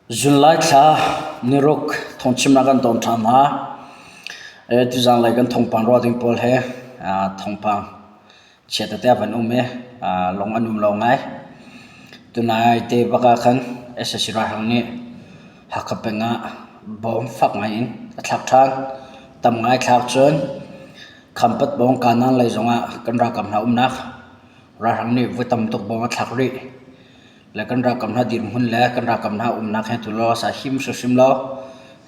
Zunlai thla niruk thawngchimnak kan ton ṭhan hna. Tuzanglei kan thawngpang ruah ding pawl he thawngpang chia tete a van um i lung an um lo ngai. Tunai te bak ah khan sac ralhrang nih Hakha peng ah bom fak ngai in a thlak ṭhan. Tam ngai thlak cun Khampat bawng Kanan lei zongah kan ralkap hna umnak ralhrang nih voi tam tuk bom a thlak rih. Le kan ralkap hna dirhmun le kan ralkap hna umnak he tu law sa him hrimhrim lo.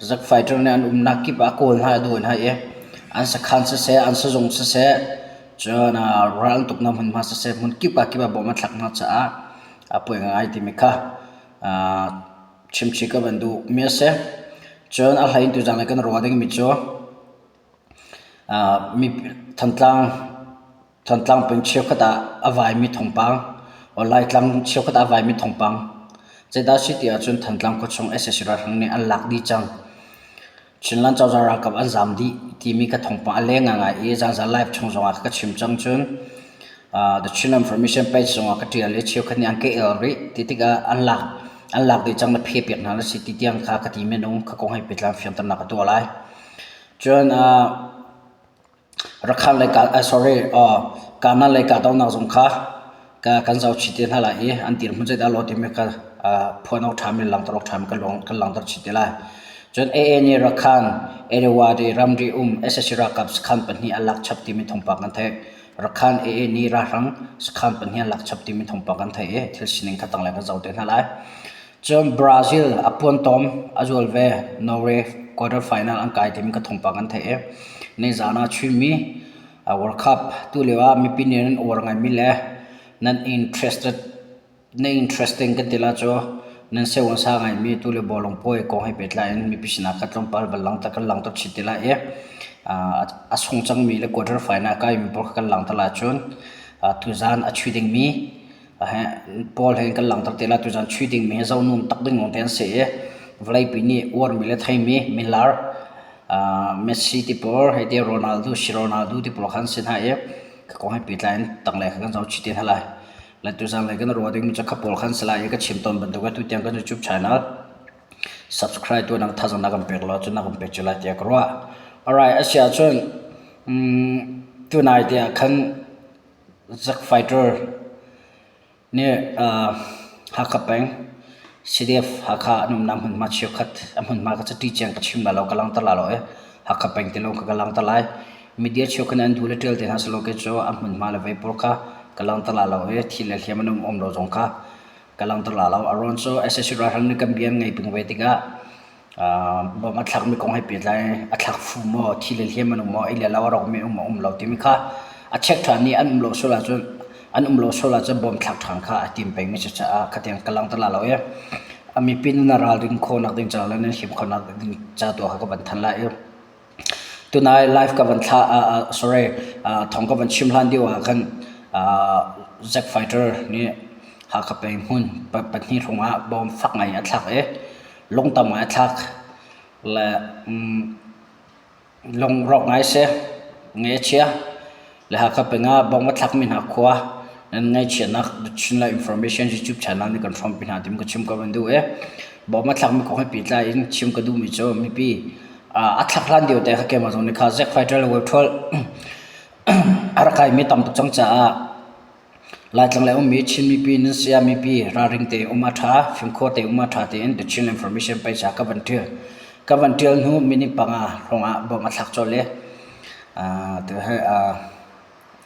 Zack fighter nih an umnak kip ah kawl hna a dawi hna i an sakhan siseh, an sazung siseh, cun ral an tuknak hmunhma siseh hmun kip ah kip ah bom an thlak hna caah a poi ngai timi kha chimchih ka van duh mi a si. Cun a hlei in tuzaan ah kan ruah dingmi cu Thantlang Thantlang peng cheukhat ah a vaimi thawngpang, Laitlang cheukhat ah a vaimi thawngpang. Zeidah a si ti ahcun Thantlang khuachung sac ralhrang nih an lak dih cang. Chinland cozah ralkap an zaam dih timi ka thawngpang a leng ngaingai i zaanzan live chung zongah ka chim cang. Cun The Chin Information page zongah ka ṭial i cheukhat nih an ka el rih. Ti tikah an lak an lak dih cang na phe piak hna na si ti tiang kha ka ti minung kha kong he pehtlai fianternak ka tuah lai. Cun Rakhan lei sorry Kanan lei kahdohnak zong kha kan zohchih te hna lai i an dirhmun zeidah a lawh timi kha phuan awk ṭhami le langhter awk ṭhami kan langhter chih te lai. Cun AA nih Rakhan, Irrawaddy ramri um sac ralkap sakhan pahnih a lak chap timi thawngpang kan theih. Rakhan AA nih ralhrang sakhan pahnih a lak chap timi thawngpang kan theih i thil sining kha tanglei kan zoh te hna lai. Cun Brazil a puantom a zual ve. Norway quarter final an kai timi ka thawngpang kan theih i nizaan ah chuihmi World Cup tu lio ah mipi nih nan uar ngaimi le nan interested na interesting kan ti la cu nan sewansa ngaimi tu le bawlung pawi kong he pehtlai in mipi sinah ka tlawmpal van langhter kan langhter chih ti lai i a sung cangmi le quarter final kaimi pawl kha kan langhter la cun tuzaan a chuih dingmi Paul he kan langhter te lai tuzaan chuih dingmi hi zohnung tak ding lawngte an si i vawleipi nih uarmi le theimi milar Messi ti pawl hei ti Ronaldo si Ronaldo ti pawl kha an si hna i ka kong he pehtlai in tanglei kha kan zoh chih te hna lai. Le tuzaan lei kan ruah dingmi cu kha pawl kha an si lai i ka chim tawn bantuk in tutiang kan YouTube channel subscribe tu nang thazaang na kan pek lo cun na kan pek cu lai tiah ka ruah. Alright, a si ahcun tunai te ah khan Zack Fighter nih Hakha peng CDF Hakha an umnak hmunhma cheukhat a hmunhma ka cati ciang ka chim lai lo ka langhter lai lo i Hakha peng ti lawng kha ka langhter lai. Media cheukhat nih an duh le ṭial te hna sehlaw kei cu a hmunhma le vei pawl kha ka langhter lai lo i thi le hliam an um um lo zong kha ka langhter lai lo. A ruang cu sac ralhrang nih kan bia an ngei peng ve tikah Bom a thlakmi kong he pehtlai a thlak fu maw, thi le hliam an um maw, ei le lo a rawkmi um maw, um lo timi kha a check ṭhan i an um lo sual ahcun an um lo sual ahcun bom thlak ṭhan kha a tim pengmi si caah khatiang ka langhter lai lo i a mipi na ralrin khawhnak ding ca le nan him khawhnak ding ca tu kha ka van thanh lai i tunai live ka van thlah sorry thawng ka van chim hlan deuh ah khan Zack Fighter nih Hakha peng hmun pahnih hrawng ah bom fak ngai a thlak i lungtam ngai a thlak le lungrawk ngai a si. Ngaih a chia. Le Hakha peng ah bom a thlakmi hna khua nan ngaihchiatnak Chinland Information YouTube channel nih kan hrawmpi hna timi ka chim ka van duh i bom a thlakmi kong he pehtlai in chim ka duhmi cu mipi a thlak hlan deuh te kha keimah zong nih kha Zack Fighter le Web Troll a rak kaimi tam tuk cang caah Laitlang lei ummi Chin mipi nan si ah mipi ralring tein um a ṭha, fimkhur tein um a ṭha tiin The Chin Information page ah ka van ṭial. Ka van ṭial hnu minute panga hrawng ah bawm a thlak colh i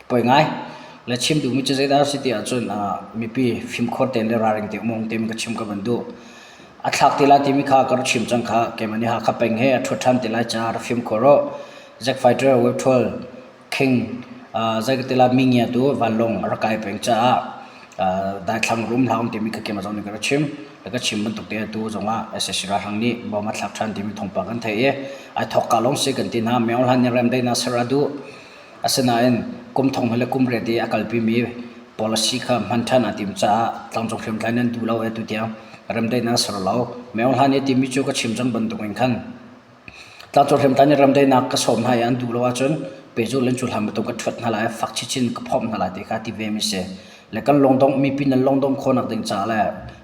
poi ngai. Le chim duhmi cu zeidah a si ti ahcun mipi fimkhur tein le ralring tein um ung timi ka chim ka van duh. A thlak te lai timi kha ka rak chim cang kha. Keimah nih Hakha peng he a ṭhuat ṭhan te lai caah rak fimkhur u. Zack Fighter, Web Troll, King zeitikah mingia tu vanlawng a rak kai peng caah daithlang rum hlah um timi kha keimah zong nih ka rak chim. Ka chim bantuk te atu zongah sac ralhrang nih bom a thlak ṭhan timi thawngpang kan theih i ai thawkka lawng si kan ti hna. Myo Hlan nih remdaihnak ser a duh. Asinain kum thong le kum riat i a kalpimi policy kha hman ṭhan aa tim caah tlangcung hriamtlai nan duh lo e tutiang remdaihnak ser lo. Myo Hlan nih timi cu ka chim cang bantuk in khan Tlangcung hriamtlai nih ramdaihnak ka sawm hna i an duh lo ahcun pehzulh in cuhlan bantuk ka ṭhuat hna lai, fak chinchin ka phomh hna lai ti kha ti ve mi si. Le kan lungdongh mipi nan lungdongh khawhnak ding caah le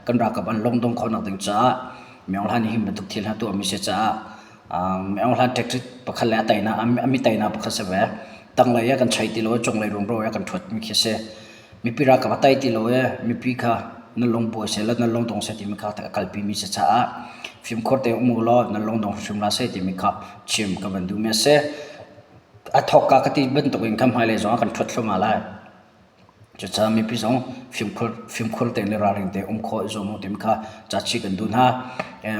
kan ralkap an lungdongh khawhnak ding caah. Myo Hlan hi bantuk thil hna tuahmi si caah Myo Hlan tactic pakhat le a teinak a mi teinak pakhat si ve. Tanglei ah kan chei ti lo i cunglei rumro ah kan ṭhuatmi khi si. Mipi ralkap a tei ti lo i mipi kha nan lung buai seh law nan lungdong seh timi kha a kalpimi si caah fimkhur tein um u law nan lungdong hrimhrim hlah seh timi kha chim ka van duhmi a si. A thawkka ka ti bantuk in khan hmailei zong ah kan ṭhuat thluahmah lai. Cucaah mipi zong fimkhur, fimkhur tein le ralring tein um khawh i zuam u timi kha cachi kan duh hna.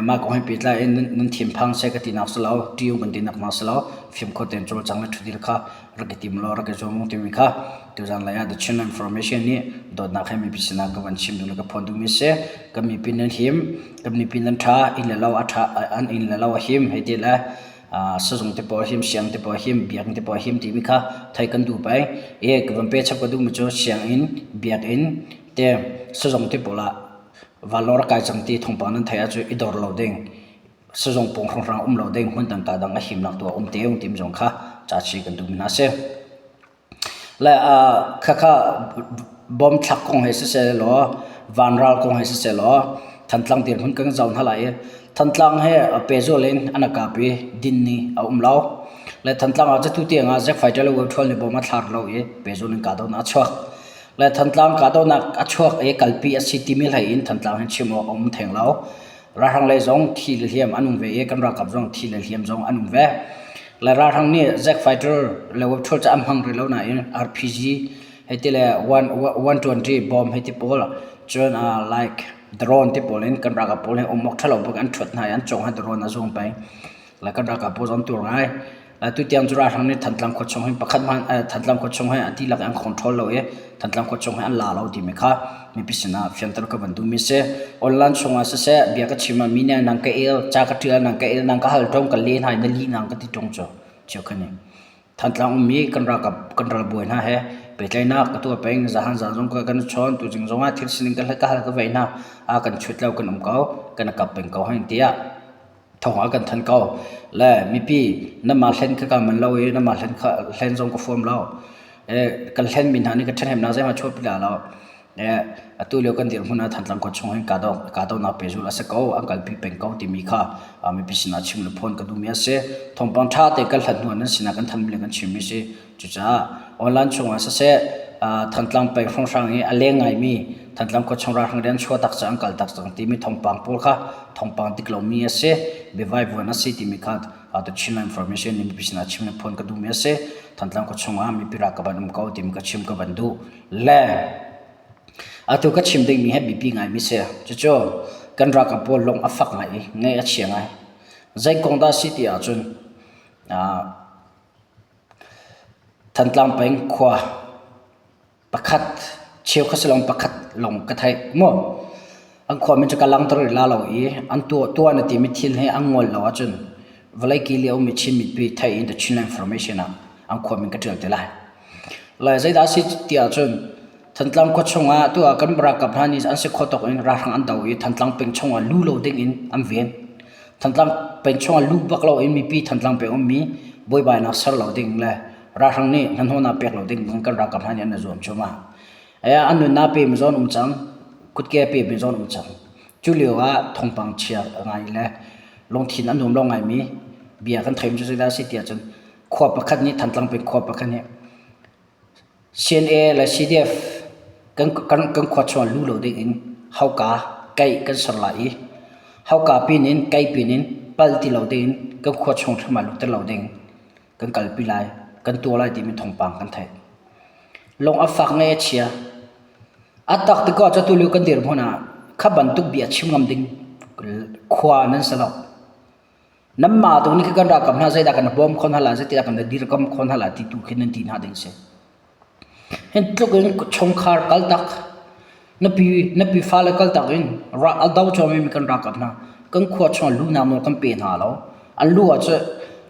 Mah kong he pehtlai in nan thinphang seh ka tinak si lo, ṭih um kan tinak hna si lo, fimkhur tein cawlcang le ṭhutdir kha rak i tim law rak i zuam u timi kha tuzan lei ah The Chin Information nih dawtnak he mipi sinah ka van chim duh le ka phuan duhmi a si. Kan mipi nan him, kan mipi nan ṭha, inn le lo a ṭha, an inn le lo a him hei ti le sazung te pawl him, siang te pawl him, biakinn te pawl him timi kha thei kan duh peng. I ka van pe chap ka duhmi cu sianginn, biakinn te sazung te pawl ah vanlawng rak kai cang ti thawngpang nan theih ahcun i dor lo ding, sazung pawng hrawnghrang um lo ding, hmun dang ka dang a himnak tu ah um te ung timi zong kha ca chih kan duhmi hna a si. Le khakha bomb thlak kong he siseh law vanral kong he siseh law Thantlang dirhmun kan zoh hna lai i Thantlang he pehzul in an kap i din ni a um lo. Le Thantlang ah cu tiang ah Zack Fighter le World nih bomb a thlar lo i pehzul in kahdohnak a chuak. Le Thantlang kahdohnak a chuak i kalpi a si timi hlei in Thantlang hin chim awk a um theng lo. Ralhrang lei zong thi le hliam an um ve i kan ralkap zong thi le hliam zong an um ve. Le ralhrang nih Zack Fighter le web tool cu an hmang rih lo nain RPG hei ti le 120 bomb hei ti pawl cun uh, like drone ti pawl in kan ralkap pawl hi um awk ṭhalo bak an ṭhuat hna i an cawng hi drone a zuang peng. Le kan ralkap pawl zong tur ngai. Atu tiang cu ralhrang nih Thantlang khua chung hi pakhat hmanh Thantlang khua chung hi a dihlak an control lo i Thantlang khua chung hi an la lo timi kha mipi sinah fianter ka van duhmi si. Online chungah siseh bia ka chim ah mi nih nang ka el, ca ka ṭial nang ka el, nang ka hal ṭung, ka le hna i na li nang ka ti ṭung cu cheu kha ni. Thantlang ummi kan ralkap kan ralbawi hna he pehtlaihnak ka tuah peng zahan zan zong ka kan chawn tuzing zongah thil sining ka ka hal ka vei hna a kan chut lo kan um ko kan kap peng ko hein tiah thawng a kan thanh ko. Le mipi nanmah hlen kha kaa manh lo i nanmah hlen kha hlen zong ka fuam lo. Kan hlenmi hna nih ka ṭhahnemnak zeihmanh chuahpi dah lo. Atu lio kan dirhmun ah Thantlang khua chung hin kahdohnak pehzulh a si ko, an kalpi peng ko timi kha mipi sinah chim le phuan ka duhmi a si. Thawngpang ṭha te kan hlat hnu ah nan sinah kan thanmi le kan chimmi a si. Cucaah online chungah siseh Thantlang peng hrawnghrang i a leng ngaimi Thantlang khuachung ralhrang rian chuah tak cang an kal tak cang timi thawngpang pawl kha thawngpang dik lomi a si biavaivuan a si timi kha The Chinland Information nih mipi sinah chim le phuan ka duhmi a si. Thantlang khuachung ah mipi ralkap an um ko timi ka chim ka van duh. Le atu ka chim dingmi hi biapi ngaimi si. Cucu kan ralkap pawl lung a fak ngai i ngaih a chia ngai. Zei kong dah si ti ahcun Thantlang peng khua pakhat cheukhat si lawng pakhat lawng ka theih maw. An khuami cu ka langhter rih la lo i an tuah tuah na timi thil hi an ngol lo ahcun vawlei ki lio mi Chin mipi theih in The Chinland Information ah an khuami ka ṭial te lai. Lai zeidah a si ti ahcun Thantlang khua chungah tu ah kan ralkap hna nih an si khawh tawk in ralhrang an do i Thantlang peng chungah lu lo ding in an ven. Thantlang peng chungah lu bak loin mipi Thantlang peng ummi buaibainak ser lo ding le ralhrang nih hnahnawhnak pek lo ding kan ralkap hna nih an i zuam cuahmah. An nunnak pe mi zawn um cang, kutke pe mi zawn um cang. Cu lio ah thawngpang chia ngai le lungthin a nuam lo ngaimi bia kan theimi cu zeidah a si ti ahcun khua pakhat nih Thantlang peng khua pakhat nih CNA le CDF kan khua chungah lu lo dingin hauka kaih kan ser lai i hauka pin in kaih pin in pal ti lo dingin kan khua chung hrim ah lutter lo ding kan kalpi lai, kan tuah lai timi thawngpang kan theih. Lung a fak ngai a chia. A tak tikah cu tulio kan dirhmun ah kha bantuk bia chim ngam ding khua nan si lo. Nanmah tu nih kan ralkap hna zeidah kan bawm kho hna lai, zeitindah kan dirkamh kho hna lai ti tu khi nan ti hna ding si. Hin tluk in chungkhar kaltak, na pi na pi fale kaltak in a do cuahmah mi kan ralkap hna kan khua chung luhnak nawl kan pe hna lo. An lu ah cun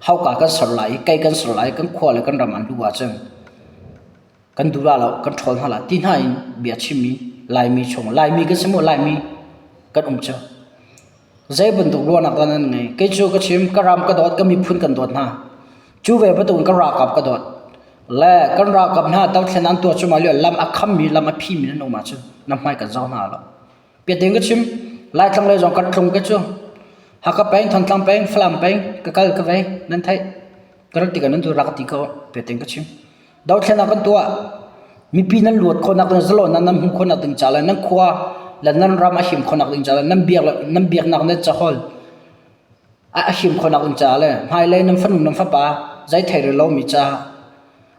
hauka kan ser lai i kei kan ser lai i kan khua le kan ram an lu ahcun kan duh la lo kan ṭhawl hna la ti hna in bia chimmi Laimi chung Laimi kan si maw Laimi kan um cu. Zei bantuk ruahnak dah nan ngei? Kei cu ka chim, ka ram ka dawt, ka miphun kan dawt hna. Cu ve bantukin ka ralkap ka dawt. Le kan ralkap hna dothlen an tuah cuahmah lio lam a khammi, lam a phimi nan um ahcun na hmai kan zoh hna lo. Piatin ka chim, Laitlang lei zong kan tlung ka cu. Hakha peng, Thantlang peng, Falam peng ka kal ka vei nan theih. Ka rat tikah nan tu rak ti ko peting ka chim. Dothlennak kan tuah. Mipi nan luat khawhnak ding zalonnak nan hmuh khawhnak ding ca le nan khua le nan ram a him khawhnak ding ca le nan biak nan biaknak nan caholh a him khawhnak ding ca le hmailei nan fanu nan fapa zei thei rih lomi ca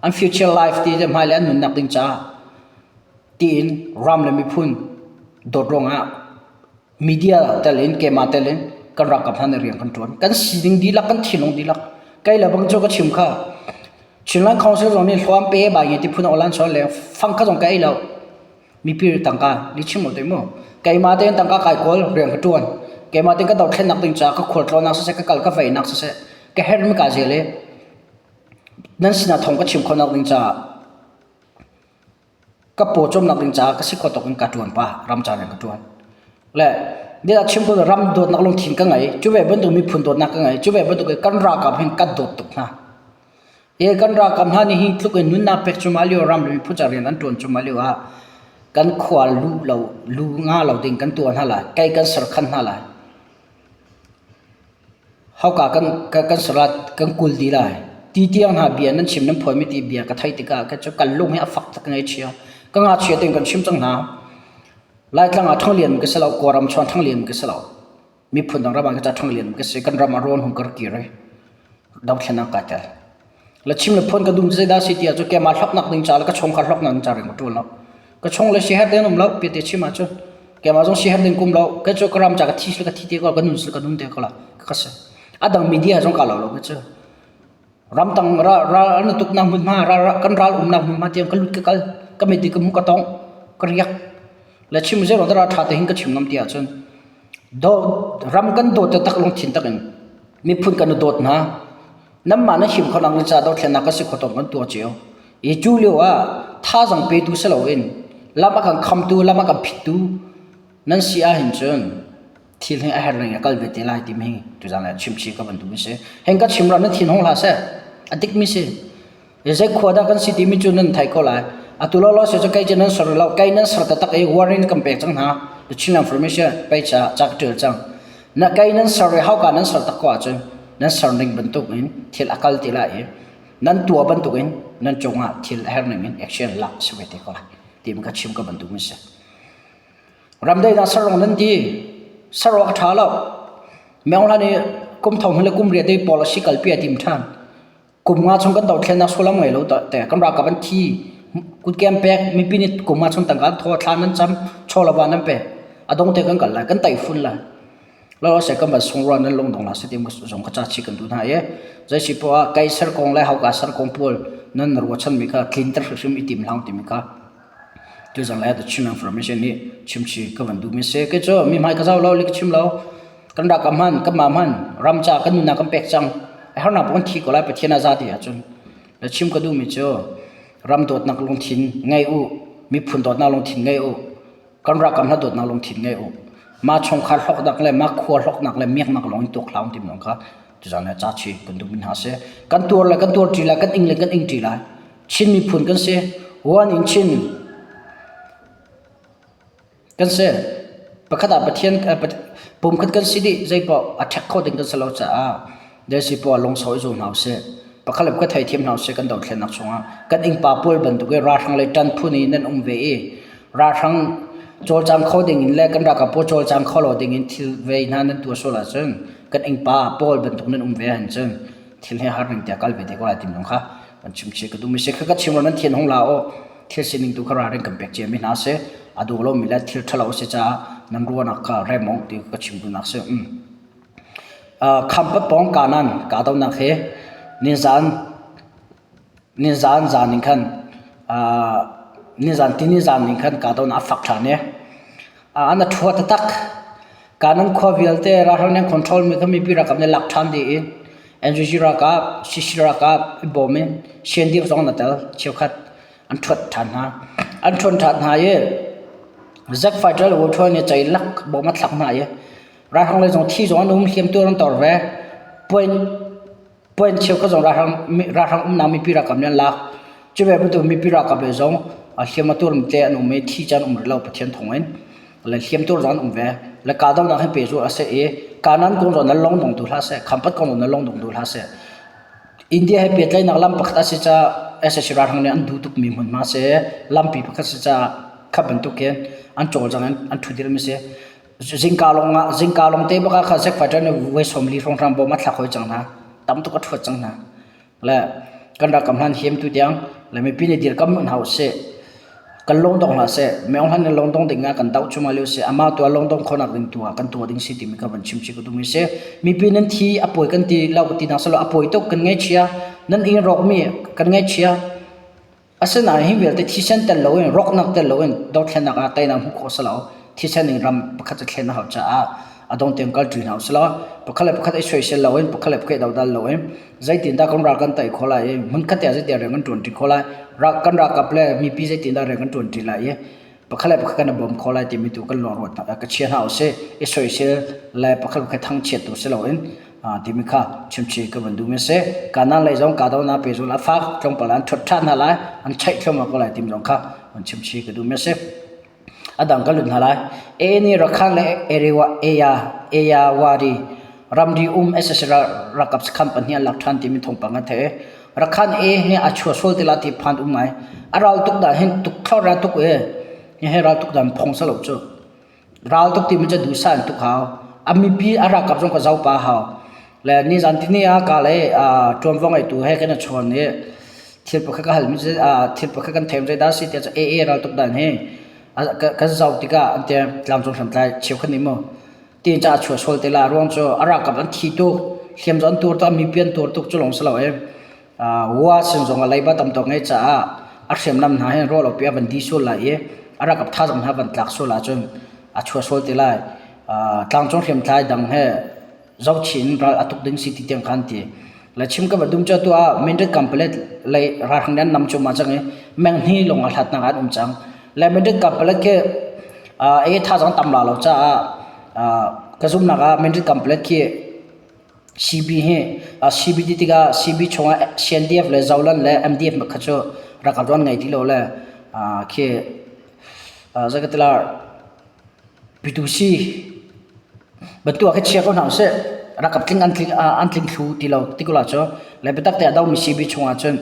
an future life ti le hmailei an nunnak ding ca tiin ram le miphun dawt ruangah media tel in keimah tel in kan ralkap hna nih rian kan ṭuan. Kan sining dihlak, kan thinlung dihlak. Kei le bang cu ka chim kha. Chinland Council zong nih hluam pe bai nge ti phun olan chawn le fang kha zong ka ei lo. Mipi tangka li chim lo te mu. Keimah tein tangka kai kawl rian ka ṭuan. Keimah tein ka dothlennak ding ca ka khualtlawnnak siseh ka kal ka veinak siseh ka herhmi ka zel i nan sinah thawng ka chim khawhnak ding caah ka pawcawmnak ding caah ka si khawh tawk in ka ṭuan pah ram ca rian ka ṭuan le bia chim ko ram dawtnak lungthin ka ngei cu ve bantuk miphun dawtnak ka ngei cu ve bantuk kan ralkap hin kan dawt tuk hna hi kan ralkap hna nih hi tluk in nunnak pek cuma lio ram le miphun ca rian an ṭuan cuma lio ah kan khua lu lo lu nga lo ding kan tuah hna lai kei kan serkhan hna lai Hauka kan sarat kan kul dih lai. Ti tiang hna bia nan chim nan phuanmi ti bia ka theih tikah kei cu kan lung hi a fak tuk ngaihchia. Ka ngakchia tein kan chim cang hna. Laitlang ah ṭhanglian ka si lo, Kawlram chuan ṭhanglian ka si lo. Miphun dang ram ah ka ca ṭhanglian ka si. Kan ram ah rawn hung ka rak kir i dothlennak kai tel. Le chim le phuan ka dum zeidah si ti ahcun keimah hlawknak ding ca le ka chungkhar hlawknak ding ca rian ka ṭuan lo. Ka chung le siaherh ding an um lo, piate chim ahcun. Keimah zong siaherh ding ka um lo. Kei cu ka ram ca ka thi sila ka thi te ko, ka nun sila ka nun te ko la. Ka si. A dang media zong ka lo lo ka cu. Ramtang ral ral an tuknak hmunhma, ral kan ral umnak hmunhma tiang ka lut ka kal, ka mit ka hmu ka tong, ka riak. Le chim zei dah ṭha te hin ka chim ngam ti ahcun do ram kan dawt taktak lungthin tak in miphun kan i dawt hna. Nanmah na him kho nak ca dothlennak ka si kho tawk kan tuah cio. I cu lio ah thazaang petu si loin lam a kan khamtu, lam a kan phittu nan si ahhin cun thil hi a herh ning a kal ve te lai timi hi tuzaan ah chimchih ka van duhmi si. Heng ka chim ram na thin hung hlah seh. A dikmi si. Zei khua dah kan si timi cu nan thei ko lai. Atu lawlaw si cu kei cu nan ser lo. Kei nan ser taktak i warning kan pek cang hna. The Chin Information pei ca ca ka ṭial cang. Na kei nan ser i hauka nan ser tak ko ahcun nan ser ning bantuk in thil a kal ti lai i nan tuah bantuk in nan cungah thil a herh ning in action lak si ve te ko lai. Ti ka chim ka bantuk in si. Ramdaihnak ser rong nan ti. Ser awk a ṭha lo. Meng hlan i kum thong le kum riat i policy kalpi a tim ṭhan. Kum nga chung kan dothlennak sullam ngei lo te kan ralkap an thi kutkem pek mipi nih kum nga chung tangka an thaw thla nan cam chaw le va nan pe a dong te kan kal lai kan tai fun lai lo se kan van sung ruan nan lung dong la se tim zong ka cha chi kan du hna e zai si po ah kai ser kong le hauka ser kong pawl nan ruachan mi kha tlinter hrim i tim hlang timi kha tu zang le the Chin information nih chimchi ka van duh mi se ke chu mi hmai ka zau lo li ka chim lo kan rak ka hman kan ma hman ram ca kan nunnak kan pek cang a harnak pawh kan thi ko lai Pathian a za ti ahcun le chim ka duh mi cu ram dawtnak lungthin ngei u miphun dawtnak lungthin ngei u kan rakam hla dawtnak lungthin ngei u ma chungkhar hloknak le ma khua hloknak le miaknak lawng in tuak hlah ti lawng kha tuzan le ca chi kan duh mi hna si kan tuar le kan tuar ṭi lai kan ing le kan ing ṭi lai Chin miphun kan si one in Chin Kan si. Pakhat ah Pathian pumkhat kan si dih zeipaoh a ṭhek kho ding kan si lo caah Desi pawl lungsau i zum hna usih. Pakhat le pakhat theithiam hna usih kan dothlennak chungah. Kan innpa pawl bantuk i ralhrang lei ṭan phun i nan um ve i ralhrang cawlcang kho ding in le kan ralkap pawl cawlcang kho lo ding in thil vei hna nan tuah sual ahcun kan innpa pawl bantuk nan um ve ahcun cun thil hi har ning tiah kal ve te ko lai tim zong kha kan chim chih ka duhmi si. Kha ka chim lo nan thian hung la aw. Thil sining tu kha ralring kan pek ciami hna si. A duh lomi le thil ṭhalo a si caah nan ruahnak kha rem awk ti ka chim duhnak si. Um. Uh, Khampat pawng kanan kahdohnak hi nizan nizan zan in khan uh, nizan tini zan in khan kahdohnak a fak ṭhan i uh, an a ṭhua taktak. Kanan khua vialte ralhrang nih an control mi kha mipi ralkap nih lak ṭhan dih in NUG ralkap, CC ralkap i bawm in CNDF zong an i tel cheukhat an ṭhuat ṭhan hna. An ṭhuan ṭhan hna i Zack fighter le War nih ceilak bawm a thlak hna i ralhrang lei zong thi zong an um, hliamtuar an tor ve. Point point cheukhat zong ralhrang ralhrang umnak mipi ralkap nih an lak. Cu ve bantuk mipi ralkap lei zong hliam a tuarmi te an um i thi caan um rih lo Pathian thawng in. Le hliamtuar zong an um ve. Le kahdohnak hi pehzulh a si i. Kanan kong zong nan lung dong duh hlah seh, Khampat kong zong nan lung dong duh hlah seh. India he pehtlaihnak lam pakhat a si caah sac ralhrang nih an duh tukmi hmunhma si. Lampi pakhat si caah kha bantuk hin an cawlcang in an ṭhudir mi si. Zingka lawng ah zingka lawng te bak ah khan Zack Fighter nih voi 40 hrawnghrang bom a thlak hoi cang hna. Tam tuk a ṭhuat cang hna. Le kan ralkap hna an hiam tu tiang le mipi nih dirkamh hna usih. Kan lungdong hlah seh. Meng hlan in lungdong ding ah kan doh cuahmah lio si. Amah tu ah lungdong khawhnak ding tu ah kan tuah ding si timi ka van chim chih ka duhmi si. Mipi nan thi a pawi kan ti lo ti nak silo a pawi tuk kan ngaihchia. Nan inn rawkmi kan ngaihchia. Asinain hi vialte thisen tel loin rawknak tel loin dothlennak ah teinak hmuh khawh si lo. Thisen in ram pakhat cu thlen a hau caah a dong tiang kal ṭi hna usih law pakhat le pakhat i soisel loin pakhat le pakhat i dodal loin zeitindah kan ral kan tei khawh lai i hmunkhat te ah zeitindah rian kan ṭuan ṭi khawh lai kan ralkap le mipi zeitindah rian kan ṭuan ṭi lai i pakhat le pakhat kan i bawm khawh lai timi tu kan lungruat ka chia hna usih i soisel le pakhat le pakhat thangchiat tu si loin timi kha chimchih ka van duhmi a si. Kanan lei zong kahdohnak pehzulh a fak tlawmpal an ṭhuat ṭhan hna lai an cheih thluahmah ko lai timi zong kha van chimchih ka duhmi a si. A dang ka lut hna lai. AA nih Rakhan le Ayeyawady ramri um sac ralkap sakhan pahnih an lak ṭhan timi thawngpang an theih. Rakhan A hi a chuah sual te lai ti phan um ngai. A ral tuk dan hin tuk thlor ra tuk e. Hi ral tuk dan phong salo cu. Ral tuk timi cu duhsah in tuk hau. A mipi a ralkap zong ka zoh pah hau. Le nizan tini ah ka le ṭuanvo ngeitu he kan i chawn i thil pakhat ka halmi cu thil pakhat kan theim zeidah a si tiah AA ral tuk dan hi kan zoh tikah an ti tlangcung hriamtlai cheukhat nih mu tiin ca a chuah sual te la ruang cu a ralkap an thi tuk hliam cu an tur tuk mipi an tur tuk cu lawng si lo i Wa sin zong ah leiba tam tuk ngei caah a hriamnam hna hin ruah lopi a van di sual lai i a ralkap thazaang hna van tlak sual ahcun a chuah sual te lai. Tlangcung hriamtlai dang he zohchih in ral a tuk ding si ti tiang kha an ti. Le chim ka va dum cu atu ah Mindat Kanpalet lei ralhrang nih an nam cuahmah cang i menghni lawng a hlatnak ah an um cang. Le Mindat Kanpalet khi ei thazaang tam la lo caah ka zumhnak ah Mindat Kanpalet khi CB hi CB ti tikah CB chungah CNDF le Zolan le MDF kha cu ralkap ruan ngei ti lo le khi zeikatila P2C bantuk ah khi chia ko hna usih ralkap tling an tling an tling thlu ti lo ti ko la cu le biatak te a domi CB chungah cun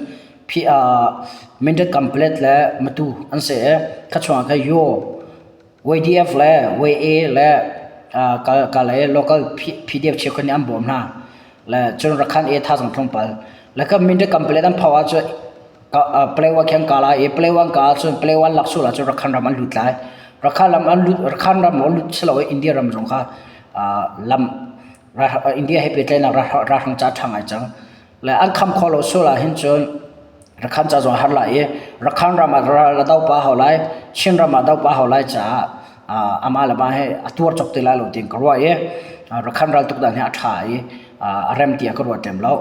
Mindat Kanpalet le Matu an si i kha chungah khan Yaw YDF le YA le Kalay local PDF cheukhat nih an bawm hna. Le cun Rakhan e thazaang tlawmpal. Le kan Mindat Kanpalet an phau ahcun Palewa khi an ka lai i Palewa an ka ahcun Palewa an lak sual ahcun Rakhan ram an lut lai. Rakhan ram an lut Rakhan ram an lut si lo i India ram zong kha lam India he pehtlaihnak ralhrang ca ṭha ngai cang. Le an kham khawh lo sual ahhin cun Rakhan ca zong a har lai i Rakhan ram ah ral a do pah hau lai, Chin ram ah do pah hau lai caah amah le mah hi a tuar cawk ti lai lo tiin ka ruah i Rakhan ral tuk dan hi a ṭha i a rem tiah ka ruat lem lo.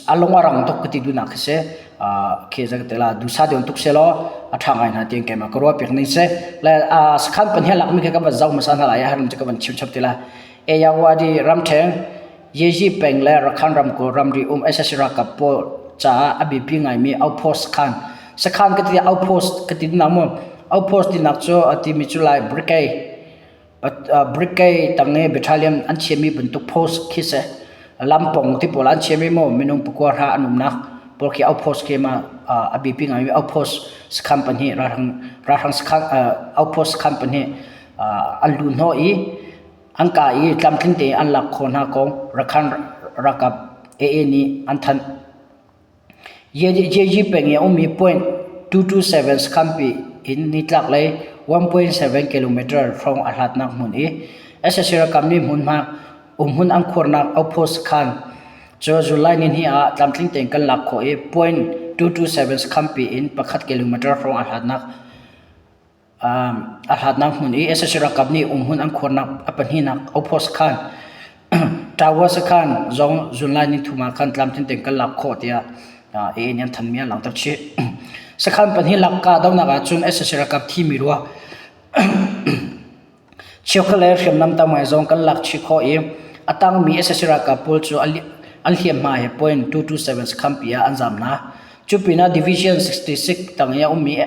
A lung a rang tuk ka ti duhnak khi si. Khi zei ka ti la duhsah deuh tuk selaw a ṭha ngai hna tiin keimah ka ruah piak ning si. Le sakhan pahnih a lakmi khi ka van zoh hmasa hna lai i a herhmi cu ka van chim chap ti lai. Ayeyawady ramṭheng Yezi peng le Rakhan ramkulh ramri um sac ralkap pawl caah a biapi ngaimi outpost sakhan sakhan ka ti outpost ka ti nak mu outpost tinak cu a timi cu lai brigade brigade tang i battalion an chiami bantuk post khi si lampong ti pawl an chiami mu minung pakua hra an umnak pawl khi outpost khi ma a biapi ngaimi outpost sakhan pahnih ralhrang ralhrang sakhan outpost sakhan pahnih an luh hnawh i An kah i tlamtling tein an lak khawh hna kong Rakhan ralkap AA nih an thanh. JG peng i a ummi point 227 sakhanpi in nitlaklei 1.7 km hrawng a hlatnak hmun i sac ralkap nih hmunhma umhmun an khuarnak outpost sakhan cu July nihnih ah tlamtling tein kan lak khawh i point 227 sakhanpi in pakhat km hrawng a hlatnak A hlatnak hmun i sac ralkap nih umhmun an khuarnak a pahnihnak Ophos khan Tower sakhan zong zunlai nithum ah khan tlamtling tein kan lak khawh tiah AA nih an thanmi an langhter chih. Sakhan pahnih lak kahdohnak ahcun sac ralkap thimi rua cheukhat le hriamnam tam ngai zong kan lak chih khawh i a tangmi sac ralkap pawl cu an hliamhma he point 227 sakhanpi ah an zaam hna. Cu pinah Division 66 tang i a ummi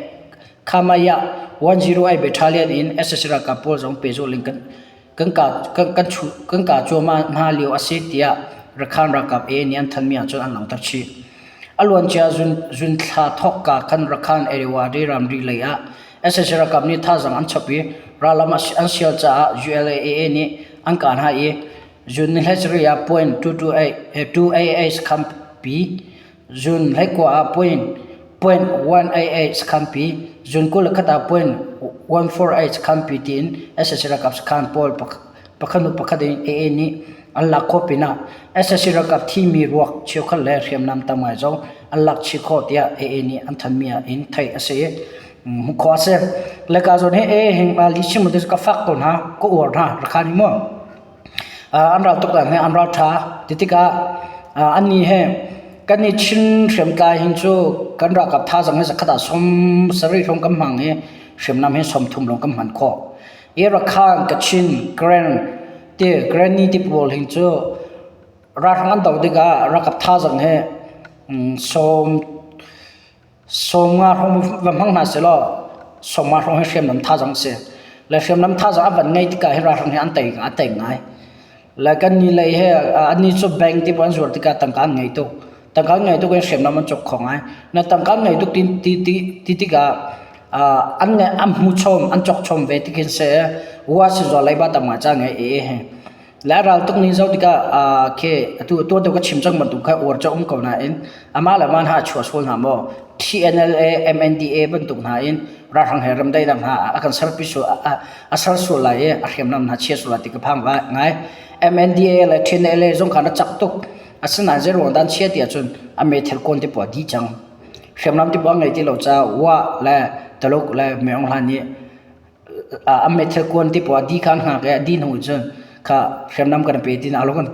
Khamaya 108 Battalion in sac ralkap pawl zong pehzulh in kan. Kan kah kan kan chuh kan kah cuahmah hna lio a si tiah Rakhan ralkap AA nih an thanmi ahcun an langhter chih. A luancia zun zun thla thawkka khan Rakhan Irrawaddy ramri lei ah sac ralkap nih thazaang an chap i rallam an sial caah ULA-AA nih an kah hna i June ni 13 ah point 228 288 sakhanpi June 19 ah point point 188 sakhanpi June 21 ah point 148 sakhanpi tiin sac ralkap sakhan pawl pakhat hnu pakhat in AA nih an lak khawh pinah sac ralkap thimi ruak cheukhat le hriamnam tam ngai zong an lak chih khawh tiah AA nih an thanmi ah in theih a si. Hmuh khawh a si. Leka zawn hi AA hing li chim ka fak ko hna ka uar hna rakhan hi mu. An ral tuk he an ral ṭha. Ti tikah annih he kan i Chin hriamtlai hin cu kan ralkap thazaang hi zakhat ah 70 hrawng kan hmang i hriamnam hi 30 lawng kan hman khawh. I Rakhan, Kachin, Karen ti Karenni ti pawl hin cu ralhrang an doh tikah ralkap thazaang hi sawm 50 hrawng va hmang hna sehlaw 50 hrawng hi hriamnam thazaang a si. Le hriamnam thazaang a van ngeih tikah hi ralhrang hi an tei a tei ngai. Le kan nih lei hi annih cu bank ti an zuar tikah tangka an ngei tuk. Tangka an ngei tuk in hriamnam an cawk kho ngai. Na tangka an ngei tuk ti ti ti ti tikah an an hmu chom an cawk chom ve ti khin seh wa sizual leiba tam ngai ca ngei e he. Le ral tuk ning zoh tikah khi atu tuan deuh ka chim cang bantuk kha uar cu a um ko nain amah le amah hna a chuah sual hna maw? TNLA, MNDA bantuk hna in ralhrang he remdaihnak hna a kan serpi sual a ser sual lai i a hriamnam hna chia sual lai ti ka phang ngai. MNDA le TNLA zong kha na cak tuk. Asinain zei ruang dah an chia ti ahcun a meithal kawn te pawl a dih cang. Hriamnam ti pawl ngei ti lo caah Wah le Taluk le Myeong hlan nih a meithal kuan ti pawl a di kha an hngak i a di hnu cun kha hriamnam kan pe ti hna lo kan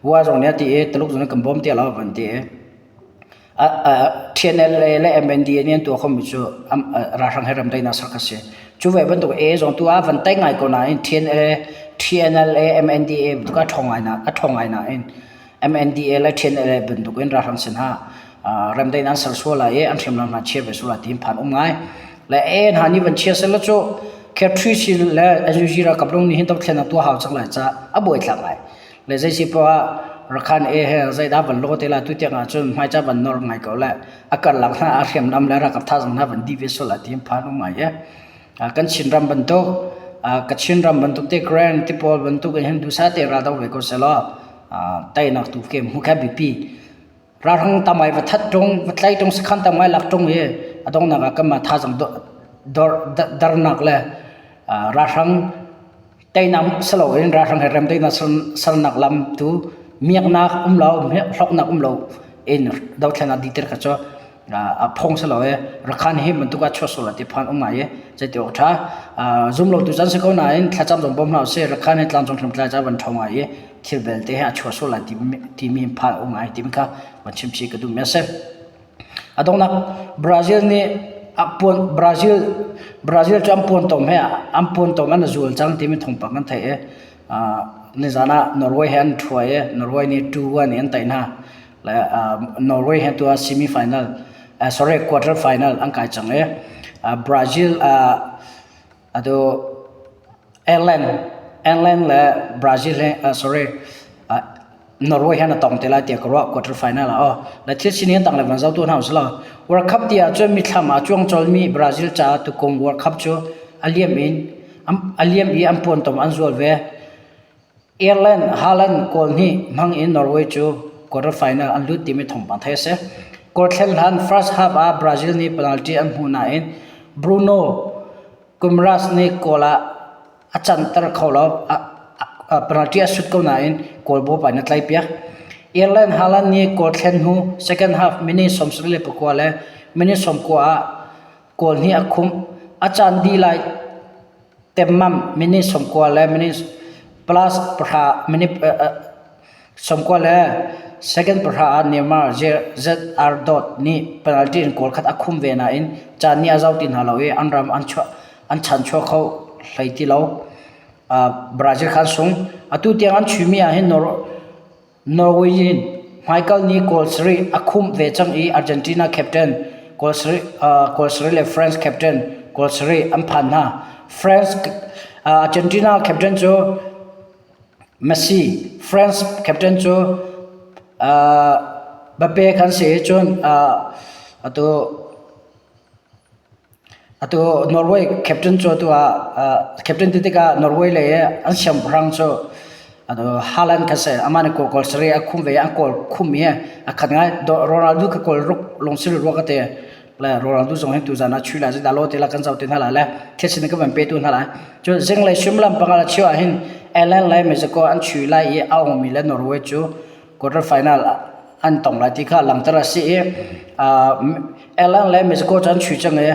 wa zong nih a ti i Tuluk zong nih kan bawm tiah lo an ti i TNLA le MNDA nih an tuah khomi cu ralhrang he remdaihnak ser kha si. Cu ve bantuk A zong tu ah van tei ngai ko nain TNLA TNLA MNDA bantuk a ṭhawng ngai na a ṭhawng ngai nain MNDA le TNLA bantuk in ralhrang sin ah remdaihnak an ser sual lai i an hriamnam hna chia ve sual lai ti in phan um ngai. Le A hna nih van chia seh cu Khetri le NUG ralkap lung nih hin dothlennak tuah hau cang lai ca a buaithlak ngai. Le zei si poah ah Rakhan A he zeidah van law te la tu tiang ahcun hmaica van nor ngai ko le a karlak hna a hriamnam le ralkap thazang hna van dih ve sual lai ti in phan um ngai e. Kan Chinram bantuk Kachin ram bantuk te Karen ti pawl bantuk in hin duhsah te ral do ve ko selaw teinak tu ke hmu kha biapi. Ralhrang tamai va that ṭung, va tlai ṭung, sakhan tamai lak ṭung i a donghnak ah kanmah thazang darnak le ralhrang teinak si loin ralhrang he remdaihnak sernak lam tu miaknak um lo, hlawknak um lo in dothlennak dihter kha cu a phung si lo i Rakhan hi bantuk ah chuah sual ti phan um ngai i zeiti awk ṭha zum lo tu caan si ko nain thlacam zong bawm hna usih Rakhan hi tlangcung hriamtlai ca van ṭho ngai i thil belte he a chuah sual lai timi phan um ngai timi kha van chim chih ka duhmi a si. A donghnak Brazil nih a puan Brazil Brazil cu an puantom he an puantom an zual cang timi thawngpang kan theih i nizan ah Norway he an ṭhuai i Norway nih 2-1 in an tei hna. Le Norway he tu ah semi final sorry quarter final an kai cang i Brazil atu England England le Brazil he sorry Norway he na tong te lai tiah ka ruah quarter final ah aw le thil sining dang le van zoh tu hna usih law World Cup ti ahcun mithlam ah cuang colmi Brazil caah tukum World Cup cu a liam in a liam i an puantom an zual ve. Ireland Haaland goal hnih hmang in Norway cu quarter final an lut timi thawngpang theih a si. Goal thlen hlan first half ah Brazil nih penalty an hmuh nain Bruno Guimaraes nih goal ah a canter kho lo. Penalty a sut ko nain goal bawpa in a tlaihpiak. Ireland Haaland nih goal thlen hnu second half minute 79 le minute 90 ah goal hnih a khumh. A caan dih lai Temmam minute 90 le minute plus pahra minute 90 le second pahra ah Neymar ZR dot nih penalty in goal khat a khum ve nain caan nih a zoh ti hna lo i an ram an chuah an chanchuah kho hlei ti lo. Brazil kha an sung. Atu tiang an chuihmi ah hin Norway in hmaikal nih goal sarih a khumh ve cang i Argentina captain goal sarih le France captain goal sarih an phan hna. France Argentina captain cu. Messi, France captain cu Mbappe kan si i cun atu atu Norway captain cu atu ah captain ti tikah Norway lei i an siangpahrang cu atu Haaland kha si. Amah nih goal sarih a khum ve i an goal khum i a khat ngai. Ronaldo kha goal ruk lawng si rua ka ti. Le Ronaldo zong hin tuzan ah chui lai zeidah law te la kan zoh te hna lai le thil sin ka van pe tu hna lai. Cun zinglei suimilam panga le cheu ah hin Ireland le Mexico an chui lai i a ongmi le Norway cu quarter final an tong lai ti kha langhter a si i Ireland le Mexico cu an chui cang i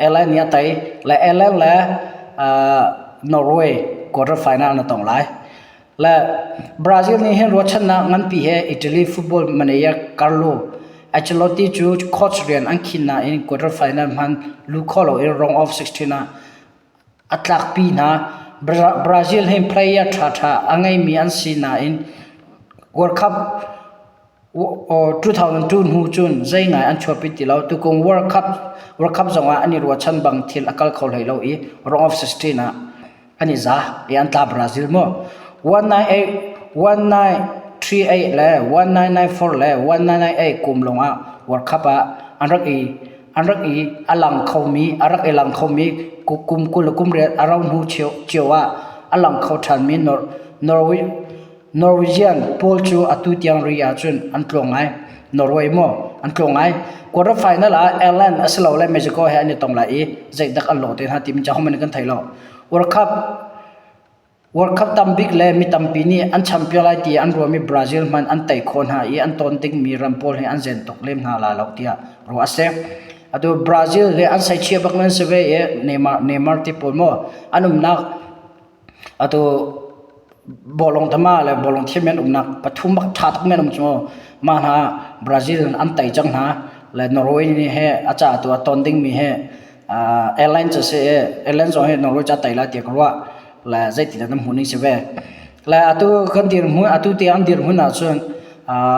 Ireland nih a tei le Ireland le Norway quarter final an tong lai. Le Brazil nih hin ruahchannak nganpi he Italy football manager Carlo Ancelotti cu coach rian an khin nain quarter final hmanh luh khawh loin round of 16 ah a tlakpi hna. Brazil hi player ṭhaṭha a ngeimi an si nain World Cup 2002 hnu cun zei ngai an chuahpi ti lo. Tukum World Cup World Cup zongah an i ruahchan bang thil a kal kho hlei lo i round of 16 ah an i za i an tla Brazil mu. 1938 le 1994 le 1998 kum lawngah World Cup ah an rak i an rak i a lang khomi a rak i lang khomi kum 20 le kum riat a rau hnu cio ah a lang kho ṭhanmi Norway Norwegian pawl cu atu tiang ri ahcun an tluang ngai. Norway maw an tluang ngai. Quarter final ah Ireland asilole Mexico he an i tong lai i zeidak an lawh te hna timi cu hohmanh nih kan thei lo. World Cup World Cup tambik le mi tampi nih an champion lai ti an ruahmi Brazil hmanh an tei khawh hna i an tawn dingmi ram pawl hi an zen tuk lem hna lai lo tiah ruah a si. Atu Brazil hi an seichia bak nan si ve i Neymar Neymar ti pawl maw an umnak Atu bawlung tama le bawlung thiam an umnak pathum bak ṭha tuk men um cu mah hna Brazil an tei cang hna le Norway nih he a ca tu a ton dingmi he airline cu si i airline zong hi Norway ca tei lai tiah ka ruah le zeitin nan hmuh ning si ve. Le atu kan dirhmun atu tiang an dirhmun ahcun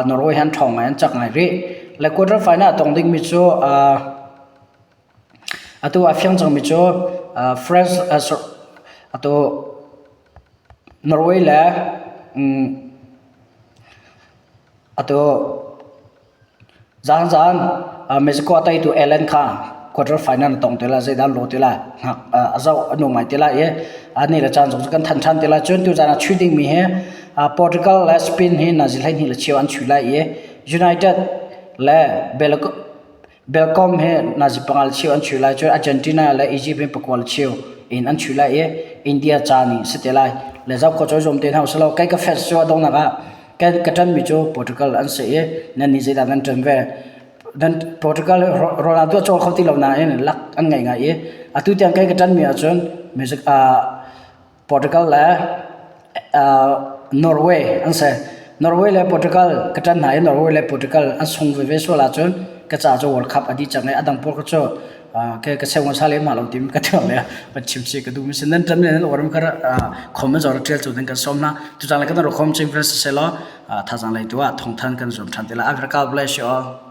Norway hi an ṭhawng ngai an cak ngai rih. Le quarter final a tong dingmi cu Atu a fiang cangmi cu France atu Norway le atu zaanzaan Mexico a teitu Ellen kha quarter final a tong te lai zeidah an lawh te lai a zoh a nuam ngai te lai i ani le caan zong cu kan thanh ṭhan te lai. Cun tuzaan ah chuih dingmi hi Portugal le Spain hi nazi 12 le cheu an chuih lai i United le Belkom hi nazi panga le cheu an chuih lai cun Argentina le Egypt hi pakua le cheu in an chuih lai i India ca nih si te lai. Le zoh khawh cawi zuam te hna usih law kei ka fans cu a donghnak ah ka ṭanmi cu Portugal an si i nan nih zeidah nan ṭan ve. Nan Portugal Ronaldo a cawl kho ti lo nain lak an ngei ngai i atu tiang kei ka ṭanmi ahcun music ah Portugal le Norway an si. Norway le Portugal ka ṭan hna i Norway le Portugal an sung veve sual ahcun ka ca cu World Cup a dih cang i a dang pawl kha cu ka seu hmasa lem hna lo timi ka tuak le van chim si ka duh mi si. Nan ṭan le nan uar mi kha comment zong rak ṭial cu nan kan sawm hna. Tutan le kan rak khom chin friends siseh law thazaang lei tu ah thawngthan kan zuam ṭhan te lai. God bless you all.